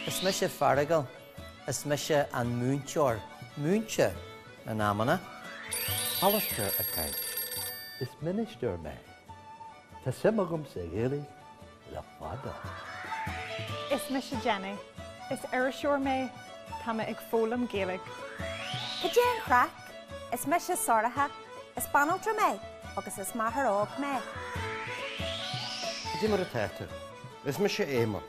Is mise Feargal. Is mise an múinteoir múinte in amanna. Alistair ag caint. Is ministir mé. Tá suim agam sa Ghaeilge le fada. Is mise Jenny. Is iriseoir mé. Tá mé ag foghlaim Gaeilge. Cad é an chraic? Is mise Sorcha. Is banaltra mé agus is máthair óg mé. Cad é mar atá tú? Is mise Éamonn.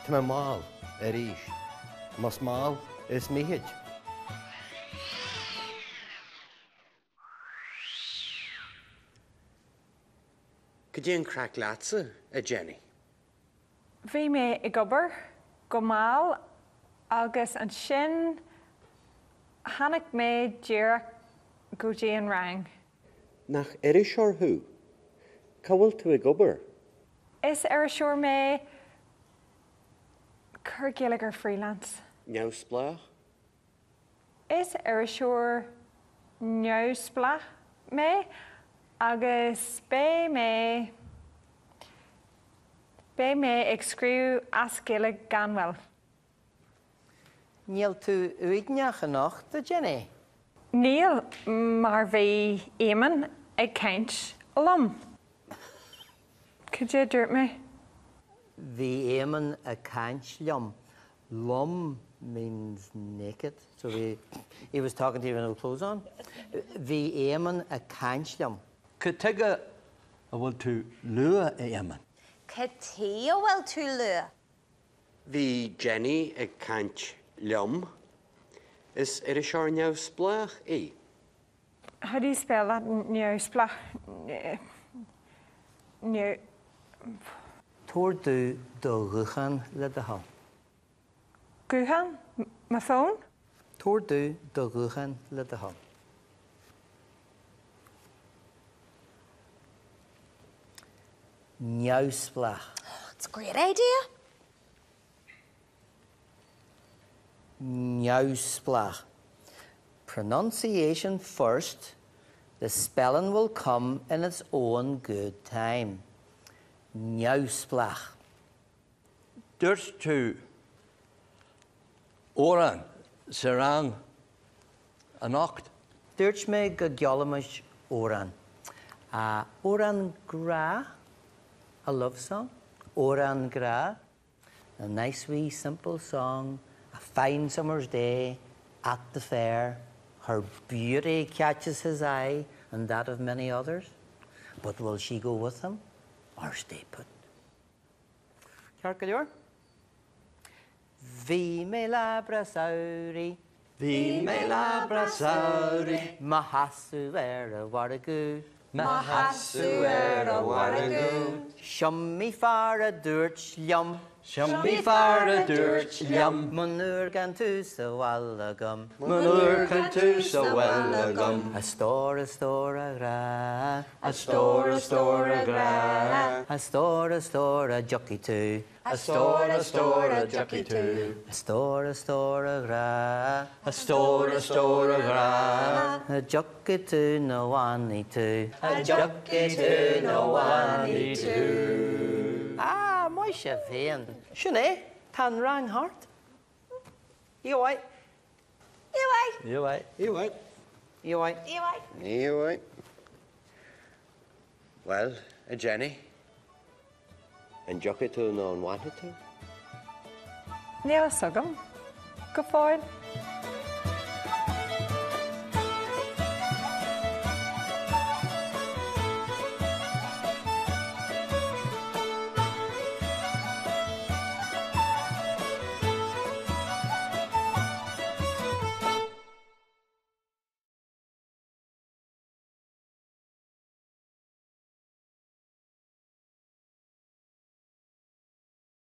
Tá mé mall, arís. Más mall is mithid. Cad é an craic leatsa, a Jenny? Bhí mé ag obair go mall agus ansin tháinig mé díreach go dtí an rang. Nach iriseoir thú? Cá bhfuil tú ag obair? Is iriseoir mé. Cuir Gaeilge ar freelance. Neamhspleách? Is iriseoir neamhspleách mé agus beidh mé beidh mé ag scríobh as Gaeilge gan mhoill. Níl tú uaigneach anocht, a Jenny? Níl, mar bhí Éamonn ag caint liom. Cad é a dúirt mé? Bhí Éamonn ag caint liom. Lom means naked, so bhí, he was talking to you with no clothes on. Bhí Éamonn ag caint liom. Cad tuige a bhfuil tú luath, a Éamoinn? Cad chuige a bhfuil tú luath? Bhí Jenny ag caint liom. Is iriseoir neamhspleách í. How do you spell that? Neamhspleách. Neamh. Tabhair domh do ghuthán le do thoil. Guthán? My phone? Tabhair domh do ghuthán le do thoil. Neamhspleách. It's a great idea. Neamhspleách. Pronunciation first, the spelling will come in its own good time. Neamhspleách. Dúirt tú amhrán sa rang anocht. Dúirt mé go gceolfaimis amhrán. Amhrán grá? A love song? Amhrán grá? A nice wee simple song, a fine summer's day, at the fair, her beauty catches his eye and that of many others, but will she go with him or stay put? Ceart go leor? Bhí mé lá breá samhraidh. Bhí mé lá breá samhraidh. Mo sheasamh ar an mhargadh. Mo sheasamh ar an mhargadh. 'S'iomaí fear a dúirt liom. 'S'iomaí fear a dúirt liom. Monuar gan tú sa bhaile agam. Monuar gan tú sa bhaile agam. A stór, a stór, a ghrá. A stór, a stór, a ghrá. A stór, a stór, a dtiocfaidh tú. A stór, a stór, a dtiocfaidh tú. A stór, a stór, a ghrá. A stór, a stór, a ghrá. A dtiocfaidh tú nó bhfanfaidh tú. A dtiocfaidh tú nó bhfanfaidh tú. Ah, maith sibh féin. Sin é, tá an rang thart. Oíche mhaith. Oíche mhaith. Oíche mhaith. Oíche mhaith. Oíche mhaith. Oíche mhaith. Oíche mhaith. Bhuel, a Jenny, an dtiocfaidh tú nó an bhfanfaidh tú? Níl a fhios agam go fóill.